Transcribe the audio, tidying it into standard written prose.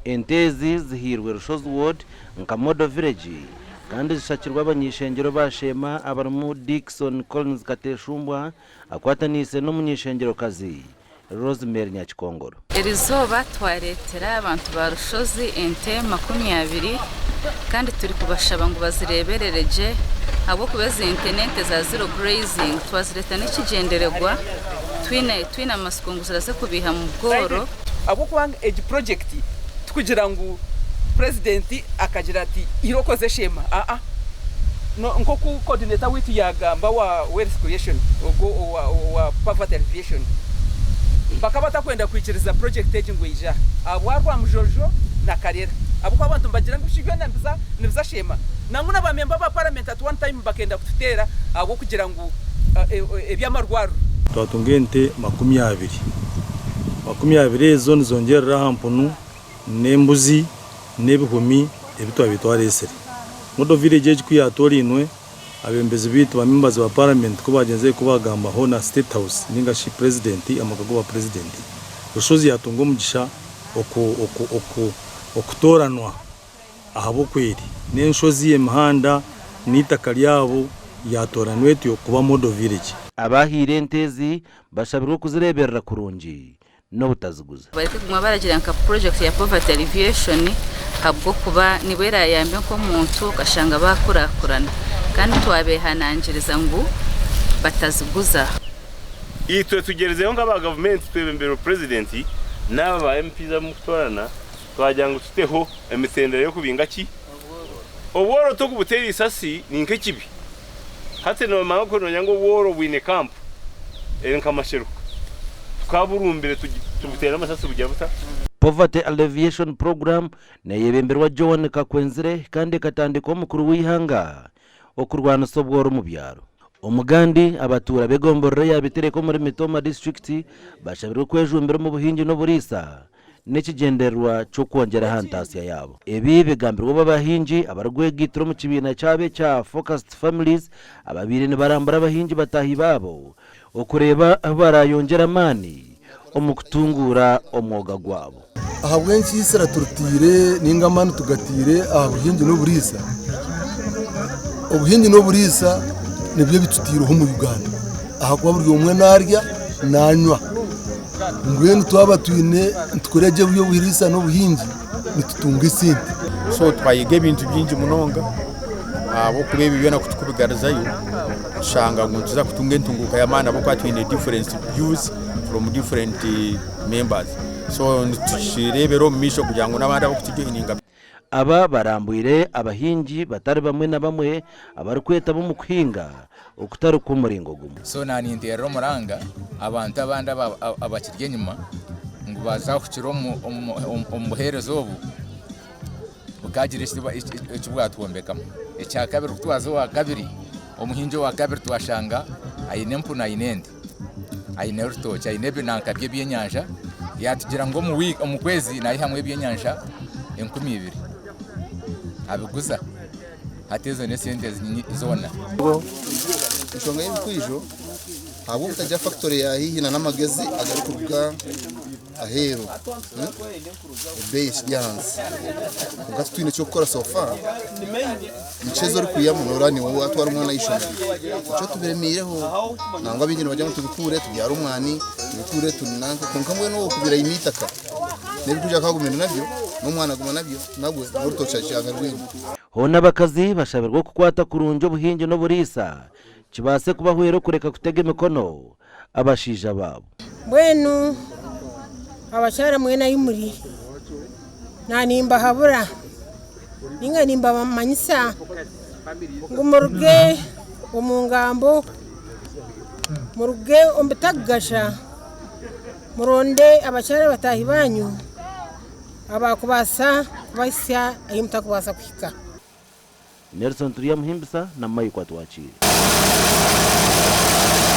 Ente ezi zihairwe Rushozi Ward nka Model Village kandi zishakirwe abany'ishengyero ba Sheema abarimu Dickson Collins Kateshumbwa akwataniise n'omuny'ishengyerokazi Rosemary Nyakikongoro. Erizooba twareetera abantu ba Rushozi ente 20 kandi turikubashaba ngu bazireeberere gye ahabw'okuba ezi nte n'ente za zero grazing. Twazireeta n'ekigyendererwa twine twine amatsiko ngu ziraza kubiiha mu bworo. Ahabw'okuba egi purojekiti tikugira ngu purezidenti akagira ati ira okoze sheema aa nk'oku coordinator waitu yaagamba owa wealth creation ogwo owa poverty alleviation bakaba batakwenda kwikiriza purojekiti egi ngu eije aha ahabwa Rwamujojo na Karera ahabw'okuba abantu nibagira ngu ebi byona nibiza sheema nangwa na ba memba ba paramenti at one time bakenda kututeera ahabw'okugira ngu eby'amarwariro. Twatunga ente 20. 20 ezo nizongyerera aha mpunu n'embuzi n'ebihumi ebi twabaire twareetsire. Model village egi ku yaatoorainwe, abeebembezi baitu ba members ba parliament ku baagyenzire ku baagambaho na State House nainga shi Purezidenti, amaka g'obwa Purezidenti, Rushozi yaatunga omugisha oku, oku, oku, okutooranwa ahabw'okweri n'enshozi, emihanda n'eitaka ryabo ryatooranwa etyo kuba Model Village. Abaahaire ente ezi bashabirwe kuzireeberera kurungi n'obutaziguza. Bareke kuguma baragira nka purojekiti ya poverty alleviation ahabw'okuba nibwo erayambe nk'omuntu okashanga bakurakurana kandi twabehanangiriza ngu bataziguza. Itwe tugyerizeho nk'aba gavumenti twebembeirwe Purezidenti n'aba ba MPs abu murikutoorana twagira ngu tuteho emitendera y'okubinga ki? Obworo tokubuteera eisasi ni nk'ekibi. Hati noomanya ku noomanya ngu obworo bwine kampu eri nka masheruka. Tukaburumbire tubuteere amasasi bugira buta? Poverty Alleviation Program neyebemberwa Joan Kakwenzire kandi ekatandikwaho mukuru w'eihanga okurwanisa obworo omu byaro. Omugandi, abatuura b'egomborora eya Bitereka omuri Mitooma disiturikiti bashabirwe kwejumbira omu buhingi n'oburiisa n'ekigyendererwa ky'okwongyera aha ntaasya yaabo. Ebi bigambirwe obu abahingi abarikwegaitira omu kibiina kyabo ekya Focused Families ababaire nibarambura abahingi bataahi baabo okureeba ahu baraayongyere amaani omu kutunguura omwoga gwabo. Ahabw'enki eisira turiteire nainga amaani tugateire aha buhingi n'oburiisa? Obuhingi n'oburiisa nibyo bituteireho omu Uganda ahakuba buri omwe naarya nanywa. Mbwenu twaba twine nitukora gye eby'oburiisa n'obuhingi nitutunga esente. So twayega ebintu bingi munonga ahabw'okuba ebi byona ku turikubigaruzayo tushanga ngu nituza kutunga entunguuka y'amaani ahabw'okuba twine different views from different members. So nitukireebera omu maisho kugira ngu n'abandi abarikutujoyininga. Aba barambwire abahingi batari bamwe na bamwe abarikwetaba omu kuhinga okutari kw'omuringo gumwe. So naninterera omuranga abantu abandi abakiri enyima ngu bazahukire omu buhereza obu bukagira eki bwatwombekamu. Ekyakabiri kutwaza owakabiri, omuhingi owakabiri twashanga aine empunu aine ente, aine orutookye aine ebinanka bye ebyenyanja yatugira ngu omu kwezi nayihamu ebyenyanja 2000 abiguza. Hati ezo n'esente zoona. Enshonga y'ebikwijo ahabw'obutagira fakitore ya haihi na n'amagezi agarikuruga aheeru ebeeyi ekiri ahansi kwonka titwine ky'okukora so far nikyo ezi orikwihamu noreeba niiwe watwara omwana ah'eishomero nikyo tubiremiireho nangwa abaingi nibagira ngu tubikuure tubyare omwani tubikuure tunanke kwonka mbwenu okubira aine eitaka n'ebikwijo akaguma aine nabyo n'omwana aguma nabyo nabwe n'orutookye akishanga rwine. Hoona abakazi bashabirwe okukwata kurungi obuhingi n'oburiisa kibaase kubahwera okureka kutega emikono abashaija baabo. Mbwenu abakyara mwena ahi muri, naanimbahabura nainga nimbamanyisa ngu muruge omu ngambo, muruge omu bitakugasha, muronde abakyara bataahi baanyu. Abaakubaasa kubahitsya ahi mutakubaasa kuhika. Nelson Turyamuhimbisa na Mike Atwakiire.